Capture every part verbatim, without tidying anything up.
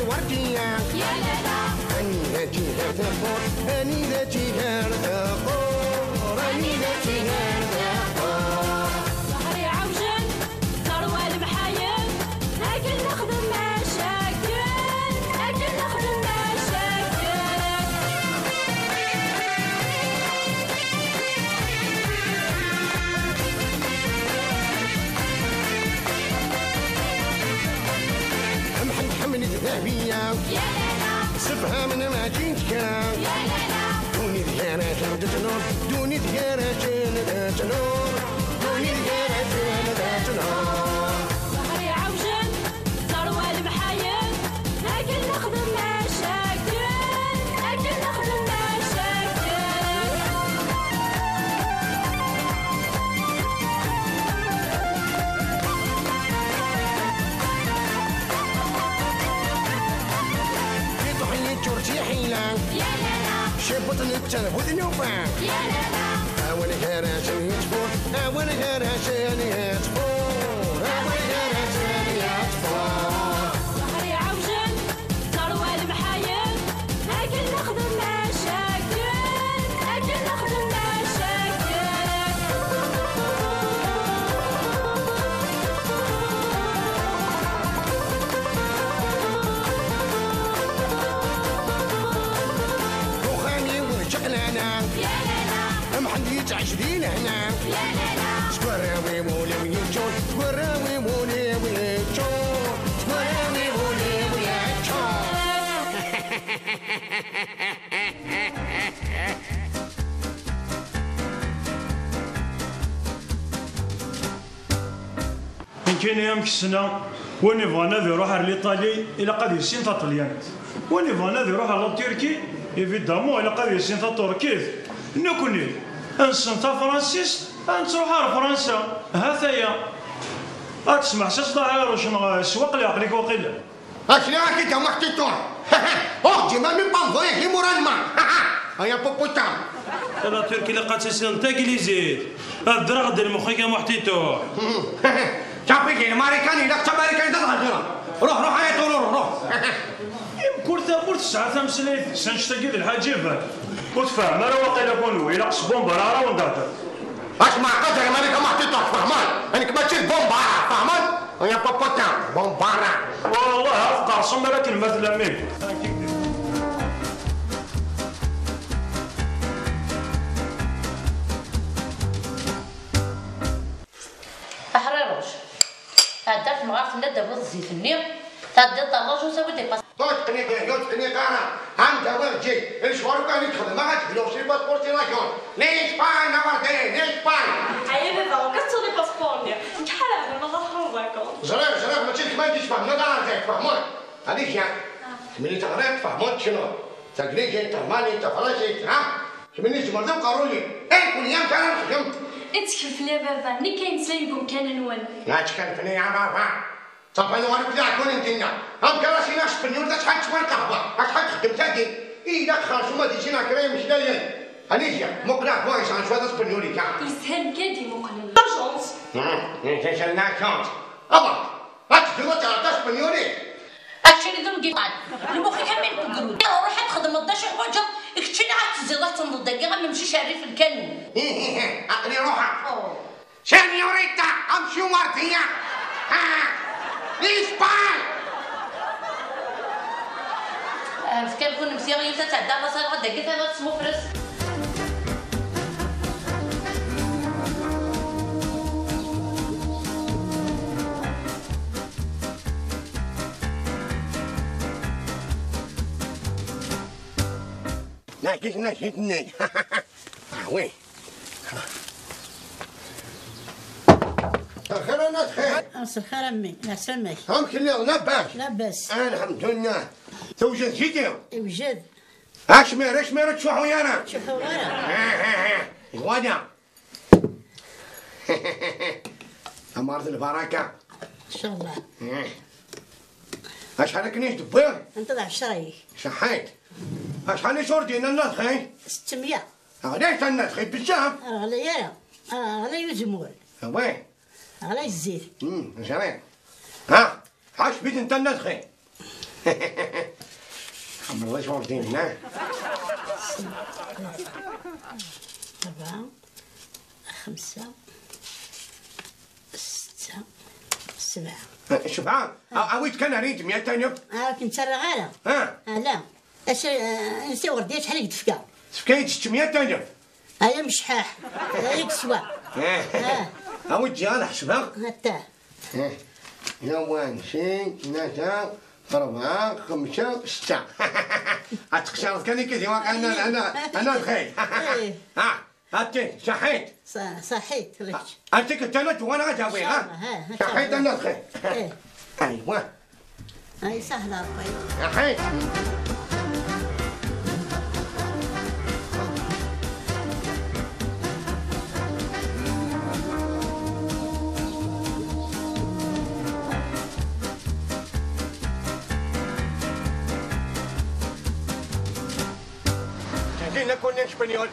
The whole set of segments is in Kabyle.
Werdiya. Ya lala. Anida tigar teqqur, anida tigar teqqur, anida tigar teqqur. Ẓhri ɛewjen, terwa lemḥayen, akken nexdem macakken, akken nexdem macakken. Mḥend ḥemmlet Dahbiya. Sefhamen mačči d kra. Duni d gar-asen d ttnur, duni d gar-asen d ttnur, duni d gar-asen d ttnur. Ẓhri ɛewjen, terwa lemḥayen, akken nexdem macakken, akken nexdem macakken. Iṭuḥ yeččur d tiḥila. Ya lala. Cibuṭ netta d bu tlufa. Ya lala. Awal gar-asen yettfur, awal gar-asen yettfur, awal gar-asen yettfur. Ẓhri ɛewjen, terwa lemḥayen, akken nexdem macakken, akken nexdem macakken. Uxxam-iw d čaqlana. Ya lala. Mḥend yettɛic di lehna. Ya lala. Seg warraw-iw ul-iw yeččur, seg warraw-iw ul-iw yeččur, seg warraw-iw ul-iw yeččur. Nekkini amek ssneɣ, win yebɣan ad iruḥ ar l'Italie, ilaq ad yissin taṭelyanit. Win yebɣan ad iruḥ ar la Turquie, évidemment, ilaq ad yissin taṭurkit. Nekkni, nessen tafransist, ad nettruḥ ar Fransa. Ha-t-aya. Ad tesmeḥsiseḍ a Ɛiruc neɣ s waqel yeɛqel-ik waqila? Akli akid a muḥtiṭuḥ. Oh, j'ai même pas envoyé les mots en allemand. Ay a putain. Ala Turki ilaq ad tissineḍ taglizit. Ad ddreɣ-d lmex-ik a muḥtiṭuḥ. Ttafik, Marikan, ilaq d Tamarikan i d ad hedreɣ. Ruḥ, ruḥ, ay a Tururu, ruḥ. Mkul tamurt tesɛa tameslayt-is, annect-agi d lḥaǧibat. Ur tfehhem ara waqila kunwi, ilaq s bumbara ara wen-d-hedreɣ. Asma, qadar Marikan muḥtiṭuḥ, tfehmeḍ? Nekk mačči d bumbara, tfehmeḍ? Ay a putain, bumbara. Wallah, ad tqerṣem ara akken ma tellam ihi. Aḥriruc. Ɛedda ar temɣart-nni ad d-tawiḍ zzit-nni, tɛeddiḍ ɣer ṛṛaǧu, tawiḍ les passeports. Ur teqniq, ur teqniq ara. Ɛand awiɣ ǧid. Lecɣal akk ayen i d-xedmeɣ ad tegluɣ s les passeports, s les avions. L'Espagne, a Warden, l'Espagne. Aya baba, ur k-tettuḍ les passeports-nni. Nekk ḥareɣ baba ad ruḥeɣ en vacances. Ẓriɣ, ẓriɣ, mačči d kemm ay d-isfehmen, ad ara tfehmeḍ. Ad ak-, kemmini teɣriḍ, tfehmeḍ, tecnuḍ. Taglizit, talmanit, tafransist, ha? Kemmini tzemreḍ i uqerruy-im. Ay, kul yam kara nexdem. Ttkel fell-i a baba, nekk ay yettmeslayen deg umkan-nwen. La ttkel fell-i a baba. Ṣafi nuɣal akk d iɛeggunen dinna. Amek ara s-iniɣ s tpenyult acḥal teswa lqahwa, acḥal txeddem tagi? Ilaq xersum ad issin kra imeslayen. Anisia, muqel aɛeggu yesɛan cwiṭ aspenyuli kan. Yeshel kan ad imuqel. L'agence. Hmm, l'agence. Aḍar, ad tedduḍ ad teɣreḍ aspenyuli? Actually, d ungiṭan. Lmux-ik am win n ugrud. Ruḥ ad txedmeḍ d acu ḥwaǧeḍ, keččini ad tezziḍ ad tenḍeḍ dagi am umcic rrif lkanun. Aql-i ruḥeɣ. Oh. Señorita, amcum Wardiya. Ah, Ispan! Efk-am kunemti yiwet ad tɛeddi ɣer ɣer dagi, tala tesmufres. Nahkis nahkis-nni. Ah, oui. Axir a Nna Txi. Mselxir a mmi, leɛsama-k. Amek telliḍ, labas? Labas. Alḥemdulillah. Tewjed jidi? Iwjed. Acmir, acmir ur ttcuḥḥu ara. Ttcuḥḥu ara. Ah, ah, ah. Iwala. Tamart lbaraka. Inchallah. Eh. Acḥal akken i d-tewwiḍ? Anta d ɛecra-ik? Saḥit. Acḥal i s-ur d-yenna Nna Txi? Settemya. Ɣlayet a Nna Txi bezzaf. Ur ɣlay ara. Ur ɣlay uzemmur. Away. Ɣlay zzit. Hmm, ẓriɣ. Ha, ḥaseb-iten a Nna Txi. Xemmeḍ acu ur d-yenna. Rebɛa, xemsa, setta, sebɛa. Sebɛa? A-, awi-d kan ar yid-m ya Tanya. Ah, ur ken-ttarraɣ ara. Ah. Ala. Acu, eh, ansi ur d-yas ḥalig d-tefka. Tefka-yi-d teččem ya Tanya. Ay amecḥaḥ. Ay yeswa. Eh. Ah. Awi-d ya ad ḥesbeɣ. Atta. Eh. Lawan, sin, tlata, rebɛa, xemsa, setta. Ad tqeṣṣreḍ kan ikid i waqil ana, ana, ana lxir. Eh. Ah. Akken, ṣaḥit. Ṣa-, ṣaḥit, ulac. Akken kan ad tuɣal ad awiɣ, ha? Ṣaḥit, ana lxir. Eh. Aywa. Ay, sahla Rebbi. Ṣaḥit. Tagina kun Espanyol.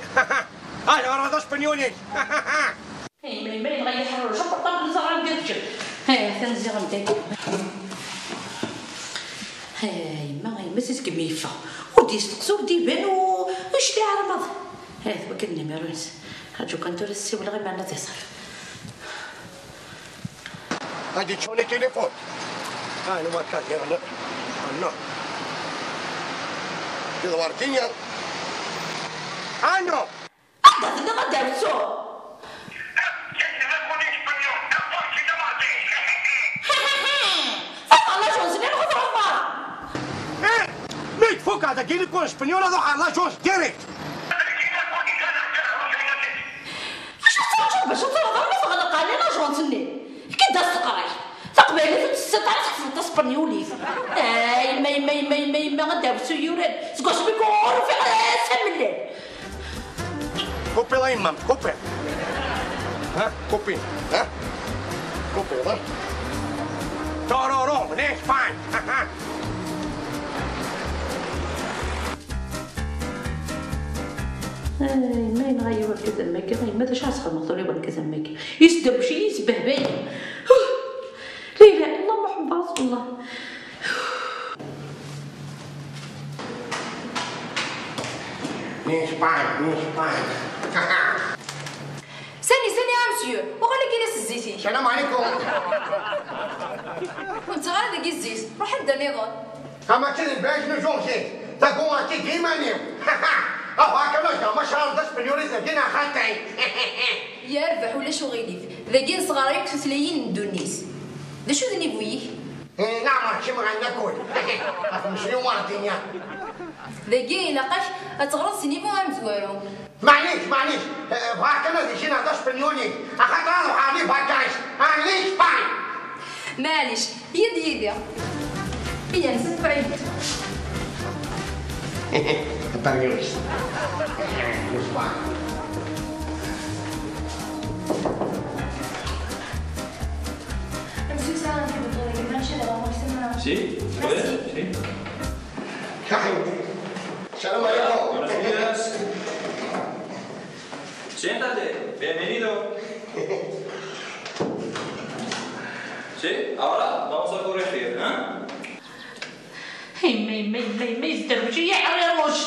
Ah, la verdad Espanyol. Ay, ma, ma yenɣa-yi ḥerruc, aperṭabl ẓer anda teččem. Ay, atan ziɣen dagi. Ay, ma, ay, ma si segmi yeffeɣ. Ur d-yesteqsi, ur d-iban, u-, ur yecliɛ ara maḍi. Ay, twakken nimiru-ines. Rǧu kan tura ssiwleɣ i meɛna ad iṣal. Ad yeččuni tilifun. Ah, anwa akka diɣen? Ah, non. Di lwerdiya. Ah, non. Anda telliḍ a Dawsu? Ṭṭef ɣer lajunz-nni neɣ ur truḥeḍ ara? Eh, ma yekfuk dagi les cours espagnols ad ruḥeɣ ɣer lajunz direct. Acu tettṛaǧuḍ bac ad truḥeḍ arma tɣelleq ɛni lajunz-nni? Efk-d asteqray. Taqbaylit ur tessiḍ ara tḥefḍeḍ taspenyulit. Ay, ma, ma, ma, ma, ma, a Dawsu yuran. Seg wasmi ur ufiɣ ara ass amellal. Kupiḍ a yemma, kupiḍ. Ha? Kupiḍ, ha? Kupiḍ, ha? Tururu, d Ispan. Ay, ma yenɣa-yi wergaz am wagi, ay, ma d acu ara sxedmeɣ tura i wergaz am wagi? Yesderwec-iyi, yesbehbay-iyi. La ilaha illallah, Muḥemmed Rasulullah. Nispan, nispan. Sani, sani, a monsieur, uɣal-agi-d s zzit-ik. Salam alaikum. Ur nettaɣ ara dagi zzit, ruḥ anda nniḍen. Ama d tid n lbaz n ujuɣ-ik, taguɣa-k i yiman-iw. Ahu akka ma zdaɣ ma cɛar d aspenyulis dagi neɣ xaṭi. Yerbeḥ, ulac uɣilif. Dagi nesɣaray akk tutlayin n ddunit. D acu d nnivu-yik? Eh, leɛmer ččiɣ ɣer lakul. Ɣef umeslay uwardinya. Dagi ilaq-ak ad teɣreḍ s nnivu amezwaru. Maɛlic, maɛlic. Eh, bɣiɣ kan ad issineɣ taspenyulit. Axaṭer ad ruḥeɣ di vacances. Maɛlic, bye. Maɛlic. Yid yidi. Bien, c'est vrai. Taperniwest. Bonsoir. Monsieur Sarah, vous pouvez me lâcher la maman, c'est moi. Si, c'est vrai, si. Salam alaikum. Buenos días. Siéntate, bienvenido. Sí, ahora vamos a corregir, ¿eh? Yemma, yemma, yemma, yemma, yezderwec-iyi ḥriruc.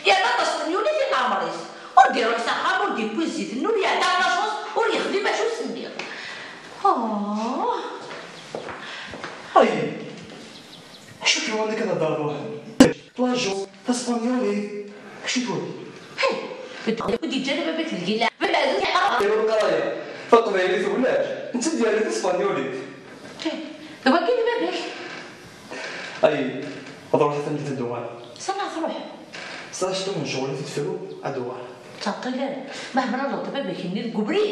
Yerna taspenyulit i leɛmer-is. Ur d-iruḥ s axxam, ur d-iwwi zzit-nni, ur yeɛda ɣer lajunz, ur yexdim acu s-nniɣ. Oh. Ay. Acu k-yuɣen akka d adarbuḥ? Lajunz, taspenyulit, acu twali? Hey, ur d-yeǧǧa ara baba-k deg-i la. Baba Ɛziz yeqqar. Iru lqraya, taqbaylit ulac, netta d-yerra taspenyulit. Hey, d wagi i d baba-k? Ay, ad ruḥ ad ten-id-tuɣal. Sani ad truḥ? Sɛiɣ cṭuḥ n ccɣel i t-id-tefru, ad uɣal. Ttɛeṭṭil ara. Ma hemreḍ d baba-k-nni deg ubrid,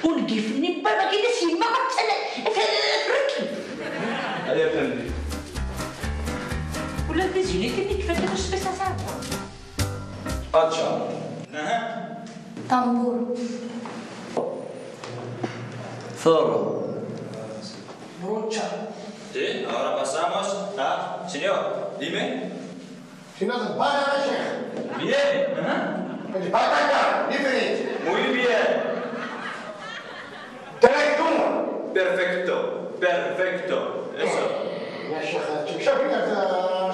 ungif-nni n baba-k i d as-yemma ad tt-, ad t-, ad t-rekkem. Ay afandi. Ula d tizilin-nni kfant ad as-tfes asɛeṭṭa. Ačča. Aha. Tambur. Ferru. Bručča. Sí, ahora pasamos a, señor, dime. Sina d lbana, a ccix. Bien, aha. D lbana kan, ifrit. Muy bien. Directement. Perfecto, perfecto. Eso. Ya ccix, ttemcabi ar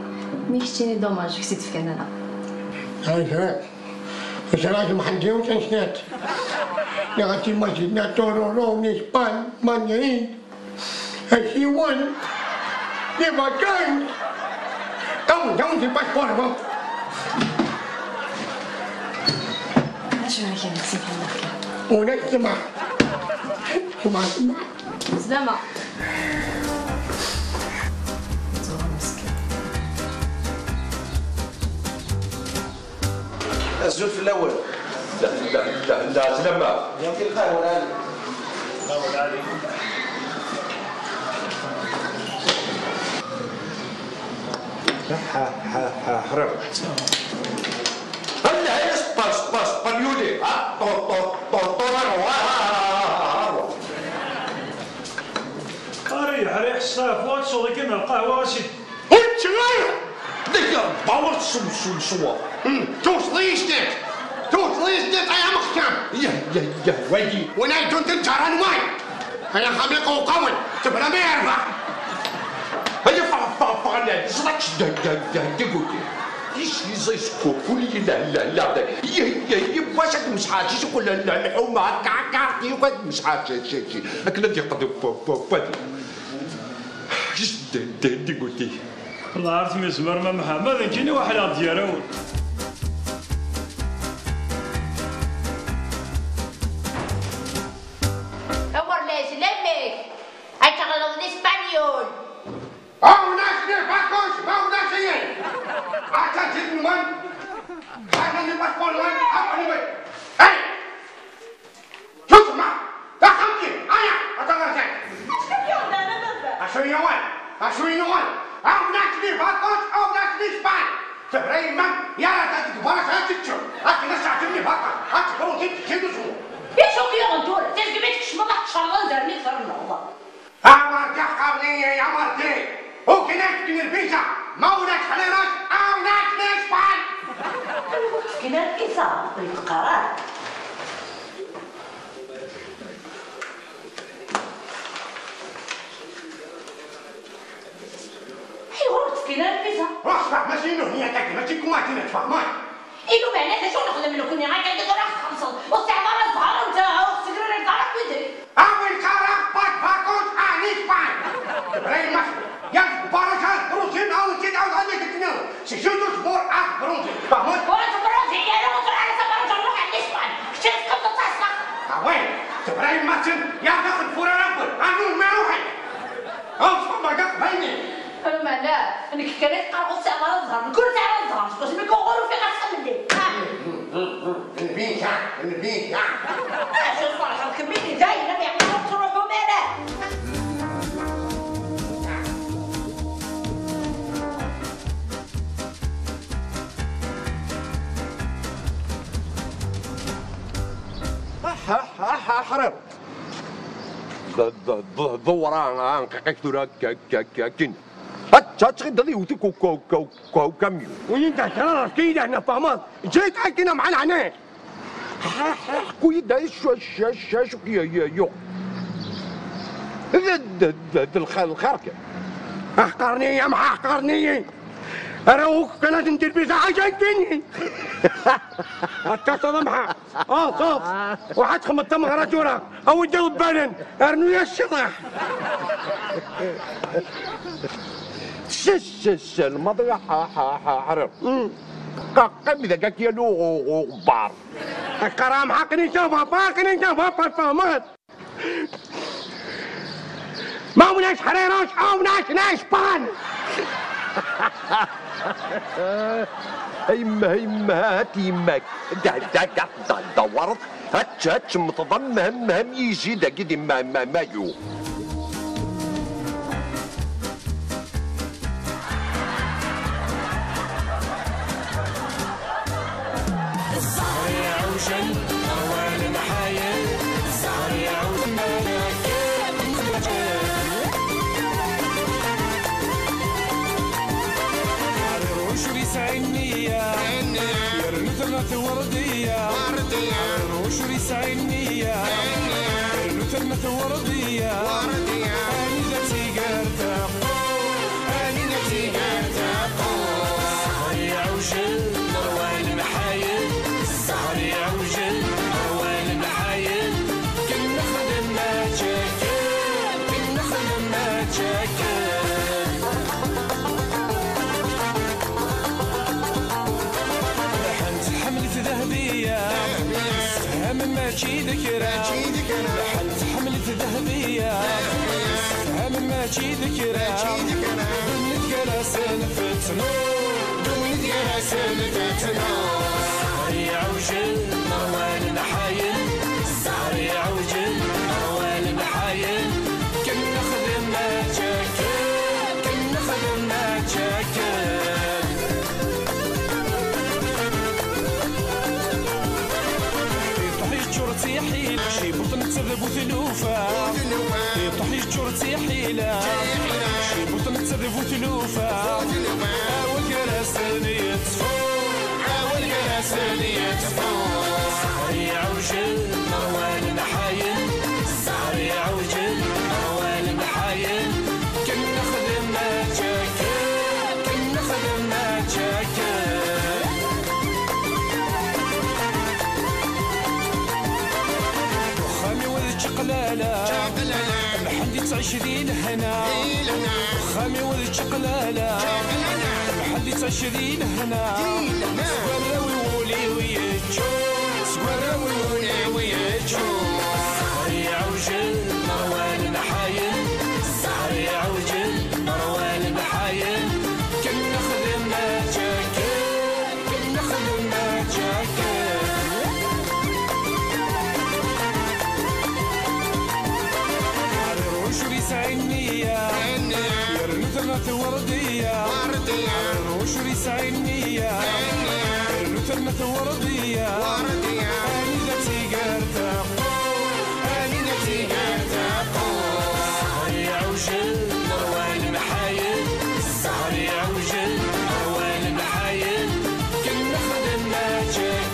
Mi keččini dommage, ur k-tt-id-fkan ara. Ay, ẓriɣ. Ẓriɣ, Mḥend, yiwet n snat. Nniɣ-as i Maǧid, nniɣ, tururu, n Ispan, Madrid, asiwel, les vacances. Awen, awen, di passeport, bon. Acu ara k-nefsi fell-ak? Ulac ssmaḥ. Ssmaḥ, ssmaḥ. Zlama. Azul fell-awen. La, la, la, la, zlama. Yamki lxir, Wal Ɛli. Ha, ha, ha, ha, ḥriɣ. Allah, ya ṣeṭṭer, ṣeṭṭer, ṣeṭṭer, yuli. Ha, ṭur, ṭur, ṭur, ṭur, arwa, ha, ha, ha, ha, ha, arwa. Ara yeḥriḥ ṣṣafu, ad tesweḍ kan lqahwa, a sidi. Ur ččiɣ ara! Deg bawer tsum, sum, swa. Hmm, tewteḍ-iyi snat! Tewteḍ-iyi snat, ay amexkam! Yah, yah, yah, wagi. Win ay ddun tenǧara n way! Ay axxam iqewqawen, tebra ma yerbeḥ! Ay ffeɣ, ffeɣ, ffeɣ, la, ẓrak, da, da, da, da, gudi. Is, is, is, kukul, la, la, la, da. Yah, yah, yiwwas ad msḥaǧi, kul, la, la, lḥuma, akka, akka, yiwwas ad msḥaǧi, ši, ši. Akken ad yeqdeb, fu, fu, fu, fu. Is, da, da, da, gudi. Lɛar mi tzemrem a Mḥemmed, nekkini weḥleɣ-d gar-awen. Awer la izlamek, ad teɣleḍ Lispanyul. Awen-as les vacances, awen-as-iyi. Atta zid nwen. Atta zid nwen. Hey! Tusma! Taxxamt-im! Aya! Ata ɣer zdat! Acu i k-yuɣen? Acu i k-yuɣen? Awen-as les vacances, awen-as Lispanyul! Tebra yemma-m, yal ass deg berra ad teččem, akken ad tseɛfem les vacances, ad tebruḍ i tefsi d usemmu. Acu i k-yuɣen tura? Tazgem i tkecmeḍ ad tcerḍ anzaren i trennuḍ. Amardi qqaren-iyi amardi! Ugin ad fken lviza! Ma ulac ḥliras, awen-as Lispanyul! Ur fken ara lviza, ur yeqqar ara. Ayɣer ur tefkin ara lviza? Ruḥ sfehmet-as i Nuhya tagi, mačči d kumatin ad tfehmeḍ. Inu meɛna d acu nexdem nekni akka i tura txemseḍ? Ur tesɛiḍ ara zzher netta, ur tessegrareḍ ara akk idri. Awi lqareɣ pas de vacances à l'Espagne. Tebra yemma-s, yal deg berra ad bronzin, awi-tt-id, awi-tt-id, awi-tt-id. Seg zut usbur ad bronzin. Tfehmeḍ? Ur tettbronzi ara, ur tura ara tabronza, nruḥ ar l'Espagne. Kečč ad tqableḍ taṣṣaxt. Awi, tebra yemma-tsen, yal daxel furar akk, anu ma ruḥen. Aw, tfehmeḍ aqbayli? Meɛna, nekk kan i teqqareḍ ur tesɛiḍ ara zzher, nekk ur sɛiɣ ara zzher, seg wasmi kan ur ufiɣ ara s amellal. Lviza, lviza. Acu tferḥeḍ kemmini dayen, am yeɛni ur tettruḥum ara. Aḥ, aḥ, aḥ, aḥriḍ. D-, d-, d-, ḍewwer, ah, ah, nqiq-ik tura k-, k-, k-, akin. Ad, ad tɣideḍ iwet-ik u-, u-, u-, u-, ukamyun. Win d-hedreɣ, efk-iyi lehna, tfehmeḍ? Ǧǧet akin, a mɛa leɛnaya. Ḥku-yi-d acu, acu, acu, acu k-, yu-, yu-, yuɣ. D, d, d, d lxir, lxir kan. Ḥqaren-iyi, a mɛa, ḥqaren-iyi. Ara ukk kan ad tent-ilbiseɣ ḥaǧa n tini. Ad taseḍ a mɛa. Ah, ṣuf. Ruḥ ad txedmeḍ tameɣra tura. Awi-d iḍebbalen. Rnu-yas ciṭiḥ. Ssel, ssel, ssel. Maḍi ḥa, ḥa, ḥa, ḥriḍ. Mm. Qa-, qqim deg akya n u-, u-, uɣebbar. Qqar-am aql-i d bapa, aql-i d bapa, tfehmeḍ? Ma ulac ḥriruc, ulac Lispanyul! A yemma, a yemma, hat yemma-k. Da, da, da, da, da, wareḍ. Hat, hat, temmteḍ am, am, am yizi dagi di ma, ma, mayu. Zzher iɛewjen, awal nḥayen, zzher iɛewjen, Ɛriruc ur yesɛi nniya, yernu terna-t werdiya. Ɛriruc ur yesɛi nniya, yernu terna-t werdiya. Anida tt-iger taqquṛ, anida tt-iger taqquṛ. Mačči d kra. Mačči d kra. Lḥal tḥemmel-it Dehbiya. Tefhem mačči d kra. Mačči d kra. Ddunit gar-asen fetnu. Ddunit gar-asen fetnu. Ssehri ɛewjel, nerwa lemḥayen. Ssehri ɛewjel, nerwa lemḥayen. Ken nexdem akken. Ken nexdem akken. Iṭuḥ yeččur d tiḥila, cibuṭ netta d bu tlufa. Iṭuḥ yeččur d tiḥila, cibuṭ netta d bu tlufa. Awal gar-asen yettfu, awal gar-asen yettfu. Ssehri ɛewjel, nerwa lemḥayen. Ssehri ɛewjel, nerwa lemḥayen. Ken nexdem akken, ken nexdem akken. Uxxam-iw d čaqlala, Mḥend yettɛic di lehna. Uxxam-iw d čaqlala, Mḥend yettɛic di lehna. S warraw-iw ul-iw yeččur, s warraw-iw ul-iw yeččur. Ssehri ɛewjel, nerwa lemḥayen. Ssehri ɛewjel, nerwa lemḥayen. Ken nexdem akken, ken nexdem akken. Ɛerruc ur yesɛi nniya, yernu terna-t Werdiya. Ɛerruc ur yesɛi nniya, yernu terna-t Werdiya. Anida tiger teqqur, anida tiger teqqur. Ssehri ɛewjel, nerwa lemḥayen. Ssehri ɛewjel, nerwa lemḥayen. Ken nexdem akken.